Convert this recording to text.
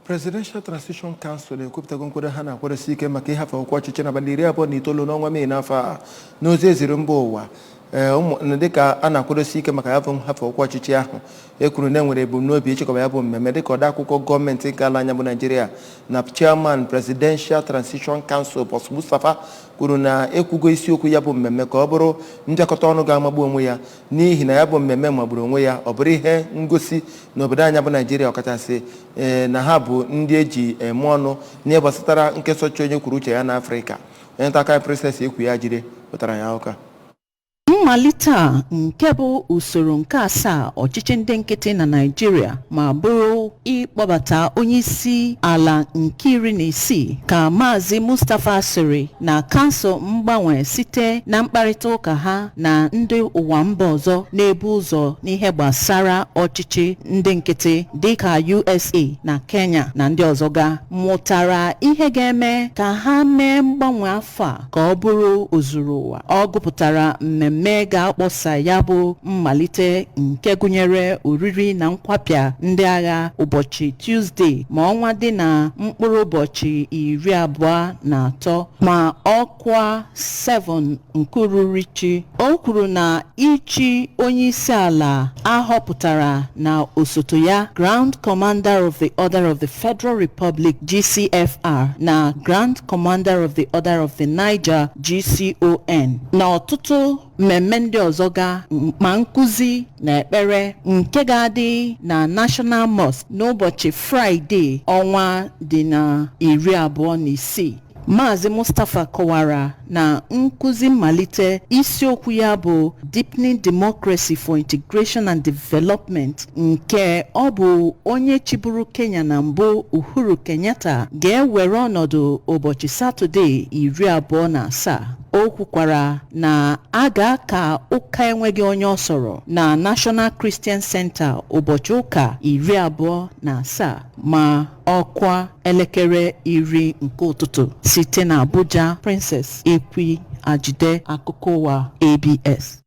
Presidential Transition Council ekwupụtago nkwado ha na-akwadosi ike maka ịhafe ọkwa ọchịchị n'abalị 29 n'ọnwa Mee n'afọ a. N'ozi eziri mba ụwa, ee, ụmụ dịka a na-akwadosi ike maka ya bụ nhafe ọkwa ọchịchị ahụ, e kwuru na enwere ebumnobi ịchịkọba ya bụ mmemme, dịka odeakwụkwọ gọọmenti nke ala anya bụ Naijiria na chairman Presidential Transition Council, Boss Mustapha, kwuru na ekwugo isiokwu ya bụ mmemme ka ọ bụrụ mbịakọta ọnụ ga-amagbu onwe ya, n'ihi na ya bụ mmemme magburu onwe ya, ọ bụrụ ihe ngosi n'obodo anya bụ Naijiria, ọkachasị ee na ha bụ ndị eji eme ọnụ n'ihe gbasatara nkesa ọchịchị onye kwuru uche ya n'Afrịka. Onye nta aka Princess Ekwu ya jiri pụtara ya ụka. Mmalite a, nke bụ usoro nke asaa ọchịchị ndị nkịtị na Naịjirịa, ma bụrụ ịkpọbata onye isi ala nke 16, ka Maazị Mustapha sịrị na kansụl mgbanwe site na mkparịta ụka ha na ndị ụwa mba ọzọ na-ebu ụzọ n'ihe gbasara ọchịchị ndị nkịtị, dịka USA na Kenya na ndị ọzọ ga mụtara ihe ga-eme ka ha mee mgbanwe afọ a ka ọ bụrụ ozuru ụwa. Ọ gụpụtara mmemme ga-akpọsa ya bụ mmalite, nke gụnyere oriri na nkwapịa ndị agha ụbọchị Tuzdee, ma ọnwa dị na mkpụrụ ụbọchị 23 ma ọkwa 7 nke uhuruchi. O kwuru na ichi onye isi ala ahọpụtara na osote ya, Grand Commander of the Order of the Federal Republic, GCFR, na Grand Commander of the Order of the Niger, GCON, na ọtụtụ mmemme ndị ọzọ ga ma nkụzi na ekpere nke ga-adị na National Mosque n'ụbọchị Fraịde, ọnwa dị na 26. Maazị Mustapha kọwara na nkụzi mmalite isiokwu ya bụ "Deepening Democracy for Integration and Development", nke ọ bụ onye chịburu Kenya na mbụ, Uhuru Kenyatta, ga-ewere ọnọdụ ụbọchị Satọde 27. O kwukwara na a ga-aka ụka enweghị onye ọ sọrọ na National Christian Center ụbọchị ụka 27 ma ọkwa elekere 10 nke ụtụtụ. Site na Abuja, Princess Ekwi Ajide, akụkọ ụwa ABS.